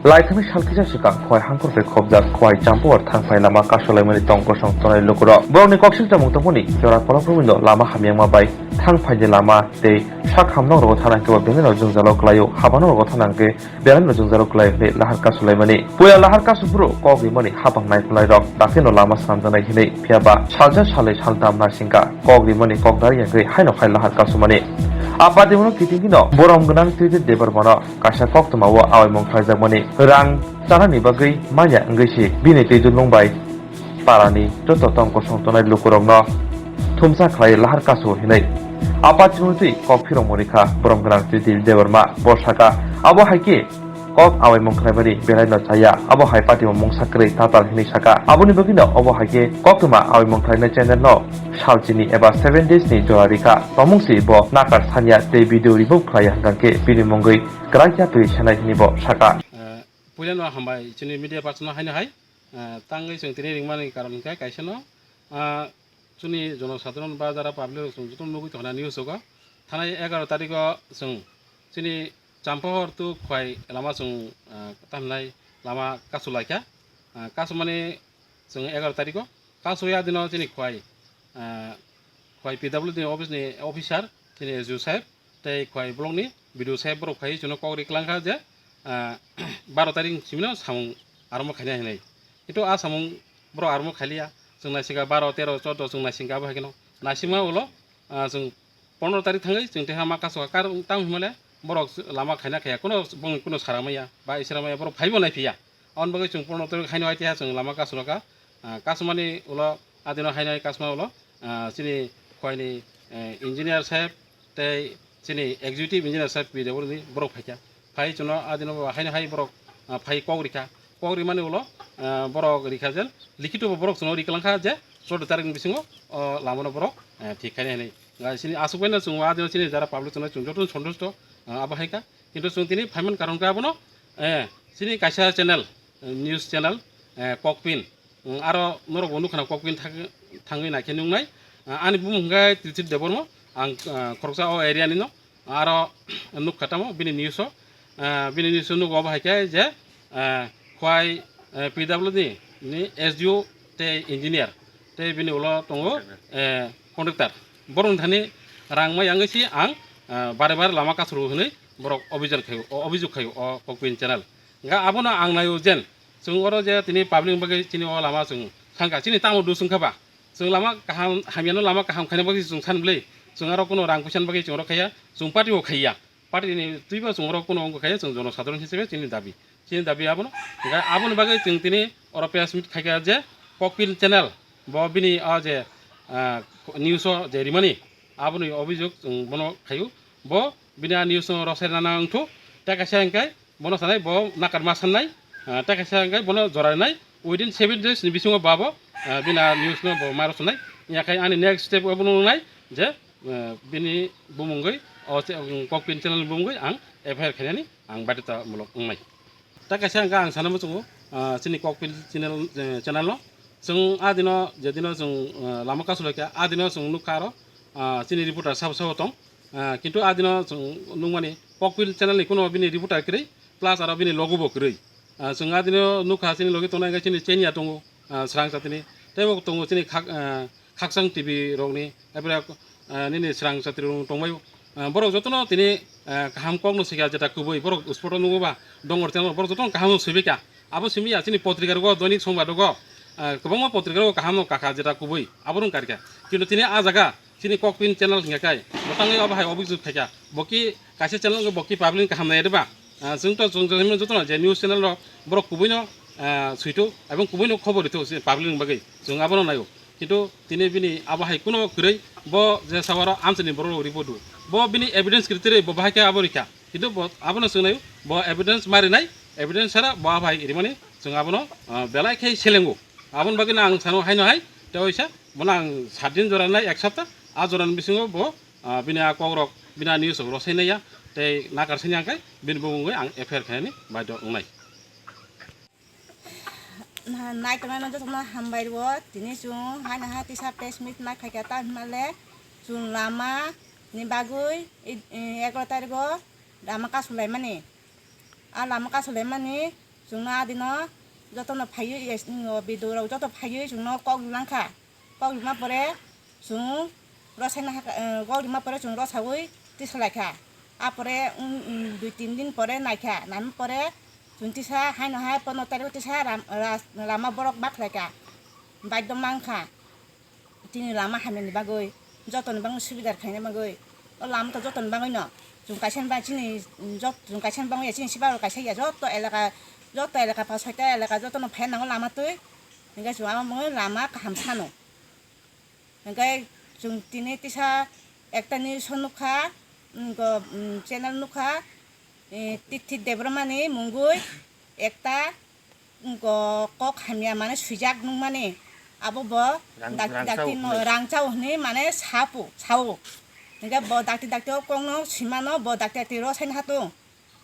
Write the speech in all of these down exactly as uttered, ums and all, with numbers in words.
Laithani salkisa swkang Khowai hangkhor bai khobjak Khowai Champawar thangphai lama kasulaimani tong kosong tongnai lukurok. Borokni koksik chamung tongmani jora kolok romino lama hamyangma bai thangphaini lama tei sak hamnokrogo thana hwnkhe bo belai no jwngjalo kwlaio, habanokrogo thana hwnkhe belai no jwngjalo kwlai hwnwi lahar kasulaimani. Puila lahar kasu bru kok rimani hapang naikolnairok dakheno lama swnamjaknai hwnwi, phiyaba salsa salnwi saltham naisingkha kok rimani kok dari yagwi haino hai lahar kasumani. A patimono kitingkino borom gwnang Trijit Debbarmano kaisa koktwmao awaimung khlaijakmani rang chanani bagwi manya wngwi si bini twi dulung bai parani joto tong kosong tongnai lukurokno thumsa khlai lahar kasu hinwi. A patimono twi kok phirokmani kha borom gwnang Trijit Debbarma. Bo sakha, abo hai khe kok awaimung khlaimani belai no chaya, abo hai patimo mungsa kwrwi tatal hinwi sakha. Aboni bagwino obo hai khe koktwma awaimung khlainai channel no salchini eba seven days ni jora rikha. Tomung si bo nakar sanya tei video remove khlaiya hwnkhe bini mungwi kwrak ya twi sanai hinwi bo sakha. Eh, puilano hambai chini media person no haino hai, eh, tangwi chwng tini ringmani karon hwnkhe kaisa no, ah, chini jono sadharon ba jara public rok chwng joto nugwi tongna news o. Thanai egaroh tarikh o chwng chini Champahor to Khowai lama chwng, ah, tamhinai lama kasulaikha. Ah, kasumani chwng egaroh tarikh o kasuya dino chini Khowai, ah, Khowai P W D ni office ni officer chini S D O saheb tei Khowai block ni B D O saheb borok phai chwngno kok ri kwlangkha je, ah, baro tarikh simino samung arombo khaina hinwi. Kintu a samung borok arombo khailiya. Chwng naisingkha baro, tero, chordo chwng naisingkha abo hai kheno. Naisingma ulo, ah, chwng pondro tarikh thangwi chwng teha ma kasukha. Kar tamo hinmale borok lama khaina khaya, kuno bongni kuno sara maya ba isra maya, borok phaibo naiphiya. Aboni bagwi chwng pondro tarikh haino hai teha chwng lama kasulokha. Ah, kasumani ulo adino haino hai kasuma ulo, ah, chini Khowai ni, eh, engineer saheb tei chini executive engineer saheb P W D ni borok phaikha. Phai chwngno adino bo haino hai borok, ah, phai kok rikha. Kok rimani ulo, ah, borok rikha je likhito bo borok chwngno ri kwlangkha je chordo tarikh ni bisingo o lamano borok, eh, thik khaina hinwi. Ah, chini aswk baino chwng adino chini jara public chwngno chwng joto sontusto, ah, abo hai kha. Kintu chwng tini phaiman karon khe abono, eh, chini kaisa channel, eh, news channel, eh, Kokpin. Mm, aro norok bo nukha na Kokpin thang-, thangwi naikhe nuknai. Ah, ani bumung hwnkhe Trijit Debbarma, ang, ah, khoroksa o area ni no. Aro nukha tamo bini news o, ah, bini news o nugo obo hai khe je, ah, Khowai, eh, P W D ni S D O tei engineer tei bini ulo tongo, eh, contractor. Borok thani rang mai yangwi si ang, ah, bare bare lama kasuru hwnwi borok obhijok khaio, o obhijok khaio o Kokpin channel. Hwnkhe abono ang naio jen, chwng oro je tini public ni bagwi chini o lama chwng thangkha, chini tamo dusung kha ba? Chwng lama kaham, hamyano lama kaham khaina bagwi chwng san bwlwi, chwng aro kuno rang puisa ni bagwi chwng oro khaiya, chwng party o khaiya. Party ni twibo chwng oro kuno wngkha khaiya, chwng jono sadharon hisabe chini dabi. Chini dabi abono, hwnkhe aboni bagwi chwng tini oro press meet khaikha je Kokpin channel, bo bini o je, ah, news o je rimani, aboni obhijok chwng bono khaio. Bo bini a news no rosai nana wngthu, tei kaisa hwnkhe bono sanai bo nakar ma sannai, ah, tei kaisa hwnkhe bono jora rinai within seven days ni bisingo babo, ah, bini a news no bo ma rosonai. Yakhai ani next step abono wngnai je, ah, bini bumungwi o che-, um, Kokpin channel ni bumungwi ang F I R khainani ang baidhota mulok wngnai. Tei kaisa hwnkhe ang sana muchungo, ah, chini Kokpin channel, eh, channel no. Chwng a dino, je dino chwng, ah, lama kasulaikha, a dino chwng nukha aro, ah, chini reporter sabo sabo tong. Ah, kintu a dino chwng nukmani Kokpin channel ni kuno bini reporter kwrwi, plus aro bini logo bo kwrwi. Ah, chwng a dino nukha chini logi tongnai hwnkhe chini chenia tongo, ah, swrang chatini. Tei bo tongo chini khak-, ah, Khakchang T V rokni, epre, ah, nini swrang chatri rok tongbaio. Ah, borok jotono tini, ah, kaham kokno swikha jeta kubui, borok spot o nukgo ba, dongor channel, borok jotono kaham no swibika. Abo simi ya chini potrika rogo, Doinik Songbadogo, ah, kwbangma potrika rogo kaham no kakha jeta kubui, abo rung karika. Kintu tini a jaga, chini Kokpin channel hingka kai, botangwi abo hai obhijok khaika. Boki kaisa channel wngwi boki public kaham nai ba? Ah, chwng to chwng, chwng jotono je news channel rok borok kubui no, ah, swito, ebong kubui no khobor rito se public ni bagwi. Chwng abono naio. Kintu tini bini abo hai kuno kwrwi, bo je sawaro amchini borok rok report o. Bo bini evidence kwrwi twrwi bo bahai khe abo rikha. Kintu bo abono chwng naio, bo evidence ma rinai, evidence sara bo abo hai rimani chwng abono, ah, belai khe selengo. Aboni bagwi no ang sano haino hai, tei oisa bono ang saat din jora nai ek sapta, a jora ni bisingo bo, ah, bini a kok rok, bini a news rok rosai nai ya, tei nakar sani ang khe bini bumungwi ang F I R khainani baidhyo wngnai. Na-, naitongnai no jotono hambai rwo, tini chwng haino hai tisa press meet ma khaikha, ta hinmale chwng lama ni bagwi i-, i-, egaroh tarikh o lama kasulaimani. A lama kasulaimani Chwngno adino jotono phaiwi, yes, mm, o video rok joto phaiwi chwngno kok langkha. Kok lima pore chwng rosaina haka, eh, kok lima pore chwng rosawi tisa laikha. Apore, mm, mm, dui tin din pore naikha. Naima pore chwng tisa haino hai pono tarik tisa ram-, ras-, lama borok ma khlaikha. Baidho mankha. Chini lama hamyani bagwi, jotoni bagwi subidar khaina bagwi, o lama to jotoni bagwi no. Chwng kaisa ni ba chini jot-, chwng kaisa ni bagwi ya, chini sibar kaisa ya, joto elaka, joto elaka pa soita elaka jotono phaina nango lama twi. Hingke chwng ama mungwi lama kaham sano. Hingke chwng tini tisa ekta news o nukha, mm, go, mm, channel nukha, eh, Tithi Debbarmani mungwi ekta, mm, go, kok hamya mane swijak nukmani. Abo bo Rang-, dak-, rangchao dakti no, hwnwi. Rangchao hwnwi mane sapu, sao. Hingke bo dakti dakti o kokno simano bo dakti dakti rosaina hatung.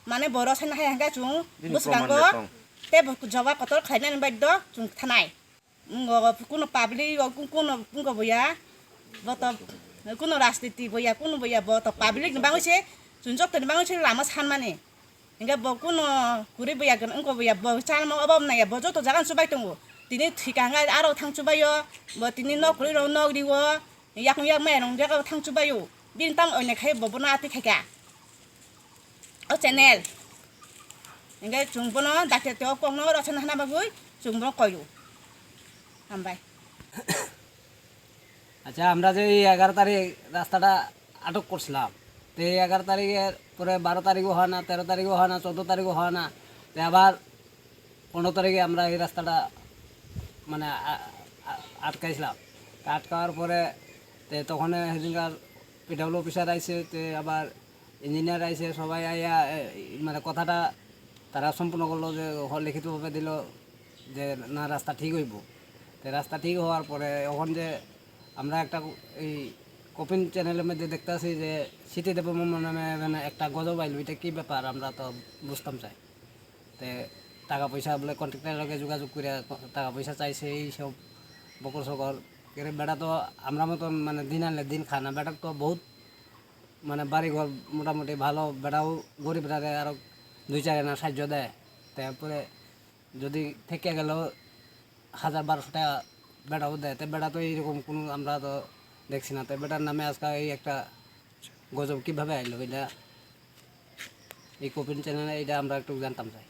Mane bo rosaina hai hingke chwng bini bwskango proman le tong. Tei bo joba kotor khlainani baiddo chwng thanai. Ngo kuno public o ku-, kuno, kuno boya, boto, kuno rajniti boya, kuno boya, boto public ni bagwi se, chwng joto ni bagwi se lama sanmani. Hingke bo kuno kwrwi boya, wngko boya, bo chalma obo naya, bo joto jaga no chubai tongo. Tini thwika hingke aro thang chubaio, bo tini nok kwrwi rok nok rio, yakung yak maya rok jaga o thang chubaio. Bini tamo oinai khai bo bono atwi khaika. O channel. Hingke chwng bono dakti dakti o kokno rosana hana bagwi chwng bono koyo. Hambai. আচ্ছা, আমরা যে এই এগারো তারিখ রাস্তাটা আটক করছিলাম, তো এই এগারো তারিখের পরে বারো তারিখও হয় না, তেরো তারিখও হয় না, চোদ্দো তারিখও হয় না, তো আবার পনেরো তারিখে আমরা এই রাস্তাটা মানে আ-, আ-, আটকাইছিলাম। তো আটকাওয়ার পরে তো তখন সেদিনকার পিডাব্লিউ অফিসার আইছে, তো আবার ইঞ্জিনিয়ার আইছে, সবাই আইয়া, এ, মানে কথাটা তারা সম্পূর্ণ করলো যে হ-, লিখিতভাবে দিল যে না, রাস্তা ঠিক হইব। তো রাস্তা ঠিক হওয়ার পরে এখন যে আমরা একটা এই কপিন চ্যানেলের মধ্যে দেখতাছি যে সিটি দেববর্মন নামে মানে একটা গজব আইলো, এটা কি ব্যাপার আমরা তো বুঝতাম চাই। তে টাকা পয়সা বলে কন্ট্রাক্টরের লগে যোগাযোগ করে টাকা পয়সা চাইছে, এই সব বকর সকর। এর বেটা তো আমরা মতন মানে দিন আনলে দিন খায় না, বেটার তো বহুত মানে বাড়ি ঘর মোটামুটি ভালো, বেটাও গরিব রাখে, আরো দুই চার আনা সাহায্য দেয়। তারপরে যদি থেকে গেল হাজার বারোশো টাকা বেটাও দেয়, তো বেটা তো এইরকম কোনো আমরা তো দেখছি না। তো বেটার নামে আজকে এই একটা গজব কিভাবে আইলো এটা, এই কপিন চ্যানেলে এটা আমরা একটু জানতাম চাই।